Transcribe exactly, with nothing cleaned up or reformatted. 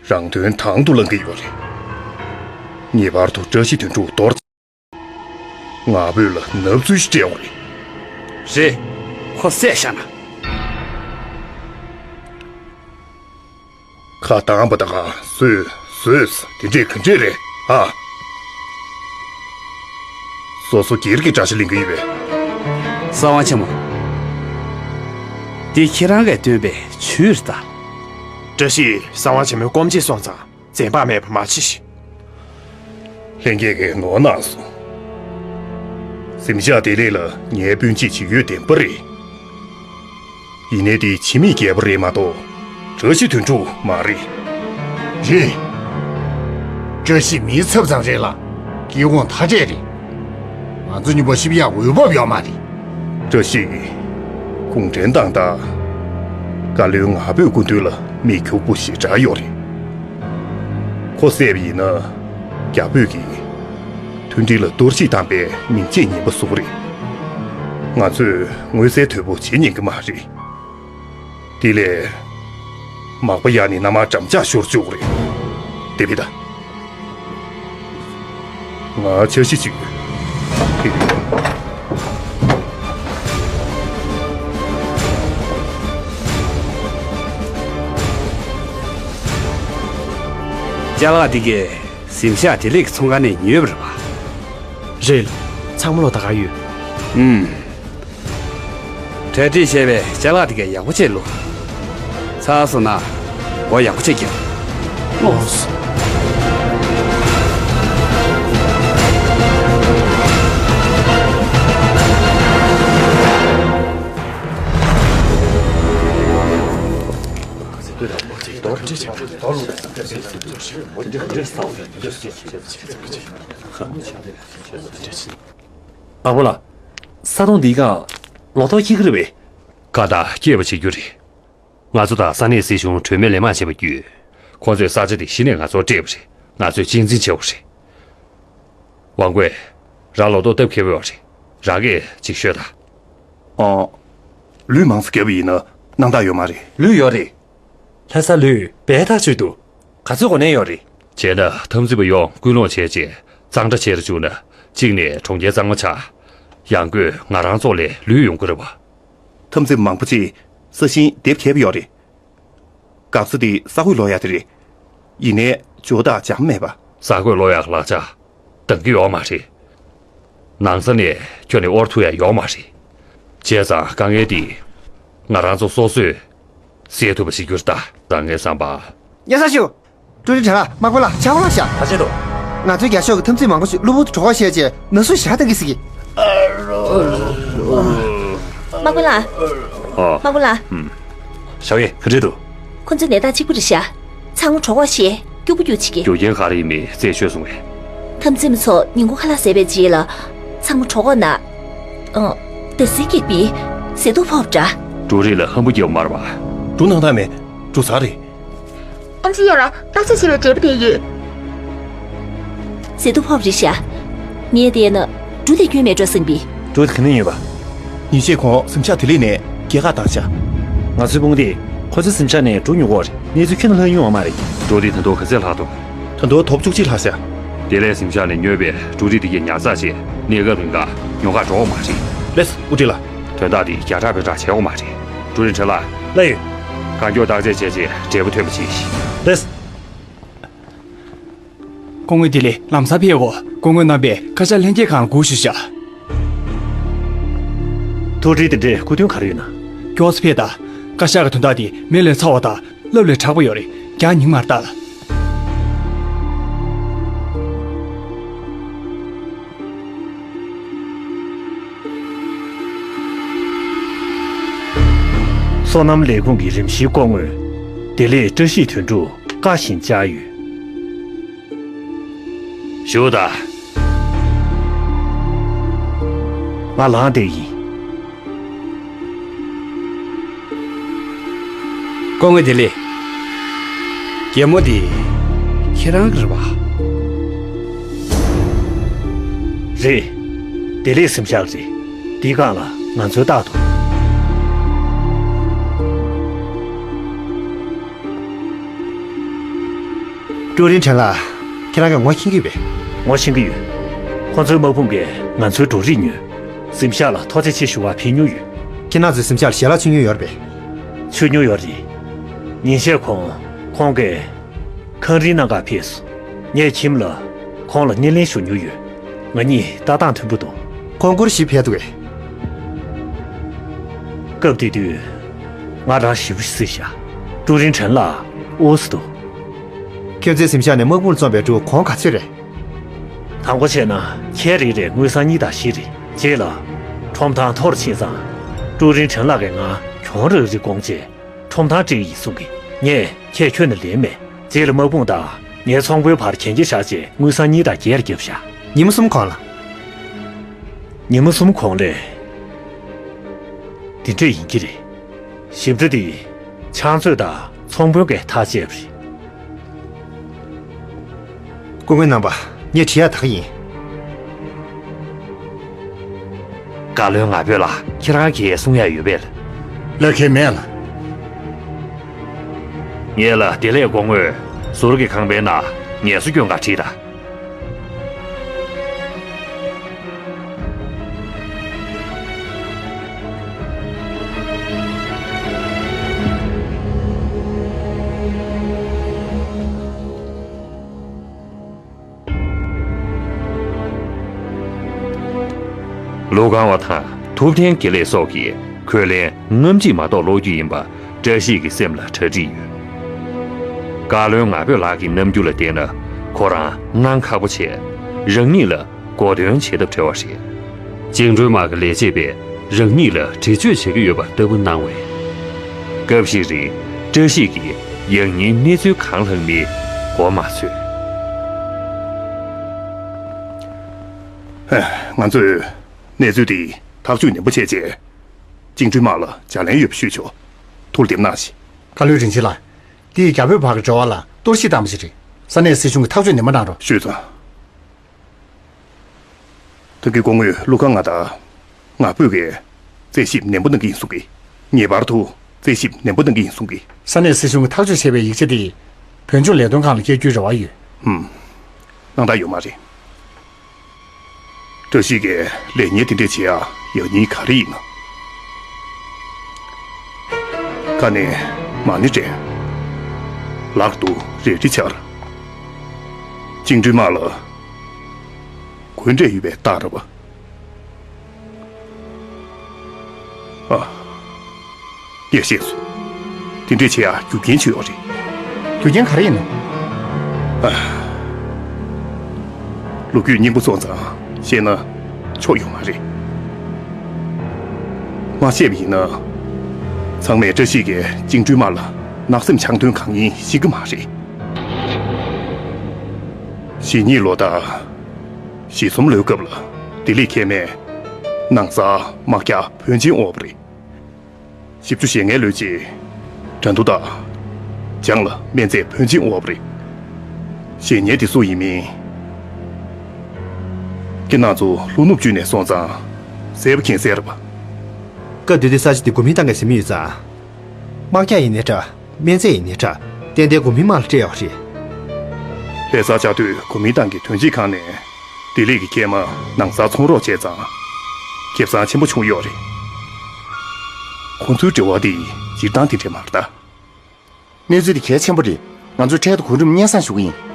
རང་དོན་དང་དུ་བླང་གི་ཡོད་རེད། ངེས་པར་དུ་བཀྲ་ཤིས་དོན་གྲུབ་གཏོར། ང་ཕོད་ལ་ནབ་ཚུལ་ཞིག་སྤྲད་དགོས་རེད། རེད། ཁོ་བསད་བཞག་ན། ཁ་བཏང་པ་དང་། སོས་སོས། དེ་འདྲས་ག་འདྲས་རེད་ཨ། སོ་སོ་སྒེར་གྱི་དགྲ་ཤ་ལེན་གྱི་ཡོད་པས། གསང་བ་ཆེན་མོ། འདི་ཁྱེད་རང་གིས་བཏོན་པའི་ཇུས་རེད་ད། བཀྲ་ཤིས་གསང་བ་ཆེན་མོའི་སྐོམ་བྱེད་སོང་ཙང་། འཛེམ་བག་མེད་པ་མ་བྱེད་ཤིག། ལྷན་རྒྱས་ཀྱིས་ནོར་གནང་སོང་། གཟིམ་ཤག་བདེ་ལེགས་ལ་ངའི་སྤུན་མཆེད་ཅིག་ཡོད་བདེན་པ་རེད། ཡིན་ནའི་དེ་འཆི་མེད་རྒྱལ་པོ་རེད་མ་གཏོགས། བཀྲ་ཤིས་དོན་གྲུབ་མ་རེད། རེད། བཀྲ་ཤིས་མིའི་ཚབ་ཙམ་རེད་ལ། སྐྱེ་ཁུངས་མཐའ་བྲལ་རེད། ང་ཚོ་གཉིས་པོ་ཤི་ཡག་འོས་བབ་ཡོད་མ་རེད། བཀྲ་ཤིས། གུང་ཁྲན་ཏང་དང་། བཀའ་བློན་ང་ཕོད་སྐུ་མདུན་ལ་མི་ཁྱུག་པོ་ཞེ་དྲག་ཡོད་རེད། ཁོ་བསད་པ་ཡིན་ན། རྒྱ་བོད་ཀྱི་མཐུན་སྒྲིལ་ལ་གཏོར་བཤིག་བཏང་པའི་མིང་ཆད་ངན་པ་བཟོ་གི་རེད། ང་ཚོས་མངོན་གསལ་དོད་པོ་བྱེད་ཉན་གི་མ་རེད། དེ་ལས། མག་པ་གཡར་ནས་མནའ་མར་འགྲམ་ལྕག་ཤོར་བཅུག་གི་རེད། དེ་བས་ད། ང་འཆར་གཞི་ཅིག་ཡོད། ཅ་ལག་འདི་གས་གཟིམ་ཤག་བདེ་ལེགས་ཀྱི་ཚོང་ཁང་ནས་ཉོས་པ་རེད་པ། རེད། ཚང་མ་ལོ་ད་ག་ཡོད། ཨུམ། གྲ་སྒྲིག་བྱས་པའི་ཅ་ལག་དེ་གས་ཡག་པོ་བྱས་བླུགས། ཚར་སོང་ན་སྒོ་ཡག་པོ་བྱས་རྒྱབ། ལགས་སོ། ཨ་ཁུ་ལགས། ས་དོང་འདིའི་སྒང་ལོ་ཏོག་སྐྱེ་གི་རེད་པས། ཁ་བཏགས་སྐྱེས་པ་བྱེད་རྒྱུ་རེད། ང་ཚོ་དང་ས་གནས་སྲིད་གཞུང་གྲོས་མོལ་ལན་མང་བྱས་པ་བརྒྱུད། ཁོང་ཚོས་ས་ཆ་དེ་གཞི་ནས་ང་ཚོར་སྤྲད་པ་རེད། ང་ཚོས་གཅེས་འཛིན་བྱེད་དགོས་རེད། ཝང་ཀུའེ། རང་ལོ་ཏོག་སྟབས་མཁས་པོ་ཡོད་རེད། རང་གིས་ཅིག་ཤོད་དང་། ཨོ། ལུད་མང་ཙམ་བརྒྱབ་པ་ཡིན་ན་སྣང་དག་ཡོད་མ་རེད། ལུད་ཡོད་རེད། ལྷ་ས་ལུད་དཔེ་ཐག་ཆོད་འདུག། ག་ཚོད་གོ་གནས་ཡོད་རེད། བྱས་ན་འཐབ་འཛིང་པ་ཡོངས་སྐུལ་སློང་བྱས་རྗེས་གཙང་སྦྲ་བྱེད་དུ་བཅུག་ན། གཅིག་ནས་གྲོང་ཁྱེར་གཙང་མ་ཆགས། ཡང་སྒོས་ང་རང་ཚོ་ལ་ལུད་ཡོང་གི་རེད་པ། འཐབ་འཛིང་པ་མང་པོ་ཅིག་ས་ཞིང་འདེབས་མཁས་པོ་ཡོད་རེད། གབ་ས་དེ་ས་རྒོད་ལོག་ཡག་དེ་རེད། ཡིན་ནའི་ཇོ་བདག་འཇམ་མེད་པ། ས་རྒོད་ལོག་ཡག་ལག་ཆ་འདང་གི་ཡོད་མ་རེད། ནང་ས་ནས་ཁྱོན་ནས་དབོར་ཐུབ་ཡག་ཡོད་མ་རེད། བྱས་ཙང་དཀའ་ངལ་འདི་ང་རང་ཚོ་སོ་སོས་སེལ་ཐུབ་པ་ཞིག་གྱུར་ད། ད་ངའི་བསམ་པ། ཉེ་ས་ཞུ། ཀྲུའུ་རིན་དྲག་ལགས། དམག་དཔོན་ལགས། ཕྱག་དབང་ལགས་ཤག། ག་བྱེད་འདུག། ང་ཚོའི་རྒྱ་ཤོག་གི་འཐབ་འཛིང་མང་པོ་ཞིག་གློ་བུར་དུ་གྲོད་ཁོག་བཤལ་རྗེས་ན་ཟུག་ཞེ་དྲག་བཏང་གི་ཟེར་གི། དམག་དཔོན་ལགས། ཨ། དམག་དཔོན་ལགས། ཧུམ། ཞའོ་ཡེ། ག་འདྲས་འདུག། ཁོ་ཚོའི་ནད་རྟགས་གཅིག་པ་རེད་ཤག། ཚང་མ་གྲོད་ཁོག་བཤལ། སྐྱུག་པོ་སྐྱུག་བྱེད་ཀྱི། རྒྱུ་རྐྱེན་ག་རེ་ཡིན་མིན་རྩད་ཆོད་སོང་ངས། འཐབ་འཛིང་པ་ཚོ་ཉིན་གུང་ཁ་ལག་ཟས་པའི་རྗེས་ལ། ཚང་མ་གྲོད་ཁོག་ན། ཨ། འདར་སིག་སྐྱེས་པའི་ཟས་དུག་ཕོག་པ་འདྲ། ཀྲུའུ་རིན་ལ་ཧམ་པ་སྐྱེས་པ་མ་རེད་པ། འབྲུ་སྣང་དག་མེད། འབྲུ་ཟ་རེད། ཨམ་ཆི་ཡོད་ར་བརྟག་དཔྱད་བྱེད་པའི་འབྲས་བུ་དེ་ཡོད། ཟས་དུག་ཕོག་པ་རེད་ཤག། ངས་བལྟས་ན་འབྲུ་དེ་སྐྱོན་མེད་འགྲོ་བསམ་པས། འབྲུ་དེ་ག་ནས་ཡོད་པ། ཉིན་ཤས་གོང་གཟིམ་ཤག་བདེ་ལེགས་ནས་སྐྱེལ་ཁ་བཏང་ཤག། ང་ཚོའི་དཔུང་སྡེས་ཁོ་ཚོའི་གཟིམ་ཤག་ནས་འབྲུ་ཉོ་གི་ཡོད་རེད། གནས་ཚུལ་ཁྱོན་ནས་ལྷག་ཡོང་བ་མ་རེད། འབྲུ་དེ་ད་དུང་ག་ཚོད་ལྷག་འདུག། ད་དུང་དོབ་བཅུ་གཅིག་ལྷག་ཤག། བདེ་ལེགས་གཟིམ་ཤག་ནས་ཉོས་པའི་འབྲུ་རིགས་དེ་གས་ཉར་ཚགས་བྱས། གནས་སྐབས་རིང་ག་ཉོ་གར་འགྲོ་འོང་མ་རེད། ལགས་སོ། དབུ་ཁྲིད་ལགས། དོན་དག་འདི་རྒྱག་དྲག་བེ་དྲག་བྱེད་འོང་མ་རེད། ཀྲུའུ་རིན་ཁྲི་ལགས། ལགས་ཡོད། གང་མགྱོགས་བརྟག་དཔྱད་བྱས་རྗེས་འབྲས་བུ་ཐོན་པ་ཅིག། ལགས་སོ། སྐུ་ངོ་བདེ་ལེགས། ལམ་སང་ཕེབས་དགོས། སྐུ་ངོ་རྣམ་པས་བཀའ་ཤག་ལྷན་རྒྱས་ཁང་སྒུག་བཞུགས་ཤག། ཐུགས་རྗེ་དེ་འདྲའི་སྐུ་མདུན་ག་རེ་ཡོད་ན། མགྱོགས་སེ་ཕེབས་དང་། བཀའ་ཤག་གི་དོན་དག་དེ་མེ་ལས་ཚ་བ་དང་། རླབས་ལས་དྲག་པོ་ཡོད་རེད། རྒྱང་སྙིང་མར་ལྟ། སོ་ནམ་ལས་ཁུངས་ཀྱི་རིམ་བཞིའི་སྐུ་ངོ་བདེ་ལེགས་བཀྲ་ཤིས་དོན་གྲུབ་བཀའ་བཞིན་བཅར་ཡོད། བཞུགས་དང་། ང་ལངས་བསྡད་ཡིན། སྐུ་ངོ་བདེ་ལེགས། རྒྱལ་མོ་འདི་ཁྱེད་རང་གི་རེད་པ། རེད། བདེ་ལེགས་གཟིམ་ཤག་རེད། འདིའི་སྒང་ལ་ང་ཚོའི་རྟགས་འདུག། ཀྲུའུ་རིན་ཁྲེན་ལགས། ཁྱེད་རང་གིས་ངོ་ཤེས་ཀྱི་ཡོད་པས། ངོ་ཤེས་ཀྱི་ཡོད། ཁོ་ཚོའི་དམག་དཔུང་གིས་ང་ཚོའི་འབྲུ་རིགས་ཉོས། གཟིམ་ཤག་ལ་ཐོག་ཚད་ཆེ་ཞུ་བ་ཕུལ་མྱོང་ཡོད། ཁྱེད་རང་ཚོའི་གཟིམ་ཤག་ལ་ཞལ་ལག་མཆོད་མྱོང་ཡོད་རེད་པས། མཆོད་མྱོང་ཡོད་རེད། ཉིན་ཤས་གོང་ཁོང་གིས་ཁང་རིན་གནང་གར་ཕེབས་སོང་། ངས་ཁྱིམ་ལ་ཁོང་ལ་སྣེ་ལེན་ཞུ་མྱོང་ཡོད། ང་གཉིས་ལྟ་སྟངས་མཐུན་པོ་འདུག་ཁོང་སྒོར་ཞིག་ཕེབས་འདུག་གས། སྐབས་དེ་དུས་ང་རང་ཞེ་པོ་ཞིག་སྲིད་ཤག་ཀྲུའུ་རིན་ཁྲེན་ལགས་དབུ་སུ་འདུག་ཁྱོད་ཚོའི་གཟིམ་ཤག་ནས་དམག་དཔུང་རྩོམ་པའི་འབྲུ་གོང་ག་ཚོད་རེད། དང་པོ་བྱས་ན་ཁལ་རེ་རེར་དངུལ་སྲང་གཉིས་དང་བཞི་རེད། རྗེས་ལ་ཁྲོམ་ཐང་མཐོ་རུ་ཕྱིན་ཙང་། ཀྲུའུ་རིན་ཁྲེན་ལགས་ཀྱིས་ང་གྱོང་རག་རེ་བསྐོང་རྗེས་ཁྲོམ་ཐང་སྤྲད་ཀྱི་ཡིན་གསུང་གིས། ངས་ཁལ་ཁྱོན་ནས་ལེན་མེད། རྗེས་ལ་དམག་དཔུང་དང་ངའི་ཚོང་དཔོན་བར་གྱོང་རྒྱ་བཞག་རྗེས་དངུལ་སྲང་གཉིས་དང་བརྒྱད་རེ་བརྒྱབ་བཞག་ཉིན་མོ་གསུམ་གོང་ལ། ཉིན་མོ་གསུམ་གོང་ལས། འདི་འདྲས་ཡིན་གྱི་རེད། ཞིབ་ཕྲ་དེ་ཕྱག་མཛོད་དང་ཚོང་དཔོན་གྱིས་ཐག་བཅད་པ་རེད། སྐུ་ངོ་རྣམ་པ། ངས་བྲིས་ཡག་ད་ག་ཡིན། བཀའ་བློན་ང་ཕོད་ལགས། ཁྱེད་རང་གིས་གསུང་ཡག་ཡོད་པས། ལགས་ཁྱེད་མེད་ལ། ངེད་ལ་བདེ་ལེགས་སྐུ་ངོས་ཟུར་གྱི་ཁང་པའི་ནང་ངལ་གསོ་སྐྱོན་གར་ཁྲིད་དང་། ཀླུ་ཁང་བ་དང་ཐུབ་བསྟན་དགེ་ལེགས་སོགས་ཀྱིས་ཁོས་ལན་རྔམ་བརྗིད་མ་གཏོགས་སློག་རྒྱུ་ཡིན་པ་བཀྲ་ཤིས་ཀྱི་སེམས་ལ་གྲ་སྒྲིག་ཡོད། བཀའ་བློན་ང་ཕོད་ལགས་ཀྱི་རྣམ་འགྱུར་ལ་བལྟས་ན་ཁོ་རང་དངངས་ཁག་པོ་བྱས། རང་ཉིད་ལ་གོ་སྟོན་བྱེད་ཐབས་བྲལ་བ་རེད། བཅིངས་འགྲོལ་དམག་གི་ལས་བྱེད་པས་རང་ཉིད་ལ་འདྲི་གཅོད་བྱེད་ཀྱི་ཡོད་པ་ལྟ་བུ་སྣང་བས། སྐབས་ཤིག་རིང་བཀྲ་ཤིས་ཀྱིས་ཡང་སྙིང་གནས་ཚུལ་གང་ལྷག་མིན་གོ་མ་ཚོད། ཧེ། ང་ཚོས་གནས་ཚུལ་འདི་ཐག་གཅོད་ནན་པོ་བྱས་རྗེས། བཅིངས་འགྲོལ་དམག་ལ་ལྗགས་ལན་ཡོད་པ་ཞུས་ཆོག་ཐུགས་ལ་འདེབས་གནང་ཞིག་བཀའ་བློན་རིན་ཆེན་ལགས། འདི་ཡིས་རྒྱ་བོད་བར་གྱི་འབྲེལ་བ་ལ་གཏོར་བཤིག་བཏང་བ་ཞིག་རེད། ས་གནས་སྲིད་གཞུང་གིས་ཐག་གཅོད་ནན་པོ་གནང་རོགས། ཤོད་ཙང་། ད་གིན་སྐུ་ངོས་ཀླུ་ཁང་ང་དང་། ང་ཕོད་ཀྱིས་རྩད་ཞིབ་ནན་པོ་གནང་གི་ཡིན་གསུང་གི། ངེས་པར་དུ་རྩད་ཞིབ་ནན་པོ་གནང་གི་ཡིན་གསུང་གི། ས་གནས་སྲིད་གཞུང་གིས་ཐག་གཅོད་བྱས་པའི་ཡིག་ཆ་དེ། བོད་ལྗོངས་ལས་དོན་ཁང་ལ་བསྐྱལ་རྒྱུའི་རེ་བ་ཡོད། ཧུམ། སྣང་དག་ཡོད་མ་རེད། བཀྲ་ཤིས་ཀྱིས་ལས་གཉེར་དེ་འདྲས་བྱེད་ཡག་ཡག་ཉེས་ག་རེ་ཡིན་ནམ། ཁ་ནས་མ་ཎི་བགྲང་། ལག་ཏུ་རལ་གྲི་འཕྱར། བཅིངས་འགྲོལ་དམག་ལ་གུས་འབྲས་ཡོད་པའི་རྟགས་རེད་པ། ཨ། ངས་ཤེས་སོང་། དེ་འདྲས་བྱེད་ཡག་རྒྱུ་རྐྱེན་ཅིག་ཡོད་རེད། རྒྱུ་རྐྱེན་ག་རེ་ཡིན་ནམ། ཨ། ལོ་རྒྱུས་སྙིང་པོ་སོང་ཙང་བཤད་ན་ཆོག་ཡོད་མ་རེད། མ་བཤད་པ་ཡིན་ན། ཚང་མས་བཀྲ་ཤིས་ཀྱིས་བཅིངས་འགྲོལ་དམག་ལ་ནག་སེམས་འཆང་དོན་གང་ཡིན་ཤེས་ཀྱི་མ་རེད། ཞེ་གཉིས་ལོ་དང་། ཞེ་གསུམ་ལོའི་སྐབས་ལ་ལྡི་ལི་མཁལ་མས་ནང་ཚང་དམག་རྒྱགས་ཕོན་ཆེན་དབོར་བ་རེད། བཞི་བཅུ་ཞེ་ལྔའི་ལོའི་རྗེས་དགྲ་འདུལ་དང་། བྱང་ལ་སྨན་རྫས་ཕོན་ཆེན་དབོར་བ་རེད། ཞེ་ཉེས་དེ་སུ་ཡིན་མིན། ཁྱེད་རང་ཚོ་ལྷོ་ནུབ་བཅུད་ནས་སོང་ཙང་གསལ་པོ་མཁྱེན་གསལ་རེད་པ། སྐབས་དེ་དུས་ས་ཆ་དེ་གོ་མིན་ཏང་གིས་ཟིན་མི་ཡོད་ཙང་། དམག་རྒྱགས་ཡིན་ནའི་འདྲ། སྨན་རྫས་ཡིན་ནའི་འདྲ། ཏན་ཏན་གོ་མིན་དམག་ལ་སྤྲད་ཡོད་རེད། ལྷ་སར་བཅའ་སྡོད་གོ་མིན་ཏང་གི་དོན་གཅོད་ཁང་ནས་ལྡི་ལི་གི་མཁལ་མ་ནང་སར་ཚོང་རོགས་བྱས་ཙང་། ཁེ་བཟང་ཆེན་པོ་བྱུང་ཡོད་རེད། ཁོང་ཚོའི་འབྲེལ་བ་འདི་སྤྱིར་བཏང་དེ་འདྲས་མ་རེད་ད། གནས་ཚུལ་འདི་གལ་ཆེན་པོ་རེད། ང་ཚོས་འཕྲལ་དུ་གོ་རིམ་སྙན་སེང་ཞུ་གི་ཡིན།